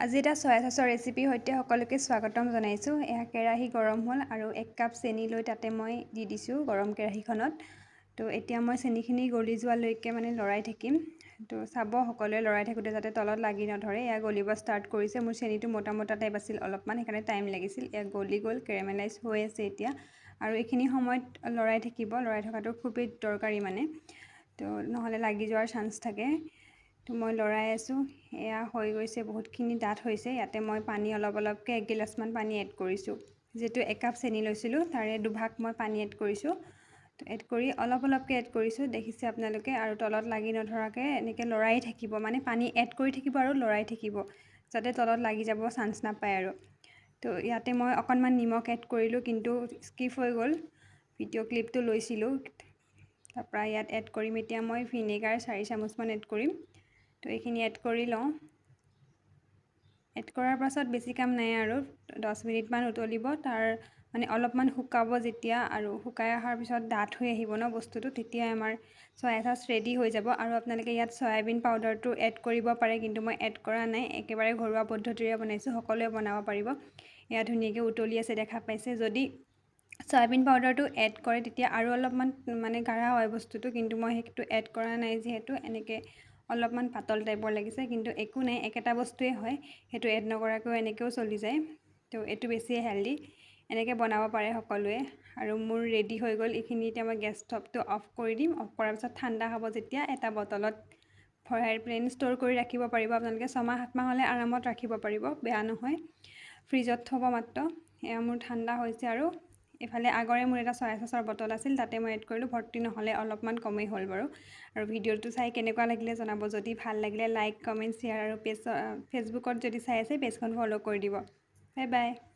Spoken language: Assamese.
আজি এটা চয়া চচৰ ৰেচিপিৰ সৈতে সকলোকে স্বাগতম জনাইছোঁ। এয়া কেৰাহী গৰম হ'ল আৰু 1 কাপ চেনি লৈ তাতে মই দি দিছোঁ গৰম কেৰাহীখনত। তো এতিয়া মই চেনিখিনি গলি যোৱালৈকে মানে লৰাই থাকিম। তো চাব সকলোৱে লৰাই থাকোঁতে যাতে তলত লাগি নধৰে। এয়া গলিব ষ্টাৰ্ট কৰিছে। মোৰ চেনিটো মোটা মোটা টাইপ আছিল অলপমান, সেইকাৰণে টাইম লাগিছিল। এয়া গলি গ'ল, কেৰেমেলাইজ হৈ আছে এতিয়া। আৰু এইখিনি সময়ত লৰাই থাকিব, লৰাই থকাটো খুবেই দৰকাৰী মানে, তো নহ'লে লাগি যোৱাৰ চান্স থাকে। তো মই লৰাই আছোঁ। এয়া হৈ গৈছে, বহুতখিনি ডাঠ হৈছে। ইয়াতে মই পানী অলপ অলপকৈ 1 গিলাচমান পানী এড কৰিছোঁ। যিহেতু 1 কাপ চেনি লৈছিলোঁ, তাৰে দুভাগ মই পানী এড কৰিছোঁ। তো এড কৰি অলপ অলপকৈ এড কৰিছোঁ, দেখিছে আপোনালোকে। আৰু তলত লাগি নধৰাকৈ এনেকৈ লৰাই থাকিব, মানে পানী এড কৰি থাকিব আৰু লৰাই থাকিব, যাতে তলত লাগি যাব চান্স নাপায় আৰু। তো ইয়াতে মই অকণমান নিমখ এড কৰিলোঁ, কিন্তু স্কিপ হৈ গ'ল, ভিডিঅ' ক্লিপটো লৈছিলোঁ। তাৰপৰা ইয়াত এড কৰিম এতিয়া মই ভিনেগাৰ 4 চামুচমান এড কৰিম। তো এইখিনি এড কৰি লওঁ। এড কৰাৰ পাছত বেছি কাম নাই আৰু, 10 মিনিটমান উতলিব। তাৰ মানে অলপমান শুকাব যেতিয়া, আৰু শুকাই অহাৰ পিছত ডাঠ হৈ আহিব ন বস্তুটো, তেতিয়াই আমাৰ চয়া চচ ৰেডি হৈ যাব। আৰু আপোনালোকে ইয়াত চয়াবিন পাউডাৰটো এড কৰিব পাৰে, কিন্তু মই এড কৰা নাই, একেবাৰে ঘৰুৱা পদ্ধতিৰে বনাইছোঁ, সকলোৱে বনাব পাৰিব। এয়া ধুনীয়াকৈ উতলি আছে, দেখা পাইছে। যদি চয়াবিন পাউডাৰটো এড কৰে তেতিয়া আৰু অলপমান মানে গাঢ়া হয় বস্তুটো, কিন্তু মই সেইটো এড কৰা নাই যিহেতু এনেকৈ অলপমান পাতল টাইপৰ লাগিছে, কিন্তু একো নাই, একেটা বস্তুৱেই হয়, সেইটো এড নকৰাকৈও এনেকৈও চলি যায়। তো এইটো বেছিয়ে হেল্ডি, এনেকৈ বনাব পাৰে সকলোৱে। আৰু মোৰ ৰেডি হৈ গ'ল এইখিনি। এতিয়া মই গেছ ষ্টভটো অফ কৰি দিম। অফ কৰাৰ পিছত ঠাণ্ডা হ'ব যেতিয়া এটা বটলত ভৰাই প্লেন ষ্ট'ৰ কৰি ৰাখিব পাৰিব আপোনালোকে। 6 মাহ 7 মাহলৈ আৰামত ৰাখিব পাৰিব, বেয়া নহয়, ফ্ৰিজত থ'ব মাত্ৰ। এয়া মোৰ ঠাণ্ডা হৈছে। আৰু এইফালে আগৰে মোৰ এটা চয়া চচৰ বটল আছিল, তাতে মই এড কৰিলোঁ, ভৰ্তি নহ'লে অলপমান কমেই হ'ল বাৰু। আৰু ভিডিঅ'টো চাই কেনেকুৱা লাগিলে জনাব, যদি ভাল লাগিলে লাইক, কমেণ্ট, শ্বেয়াৰ আৰু পেজ ফেচবুকত যদি চাই আছে পেজখন ফ'ল' কৰি দিব। Bye bye.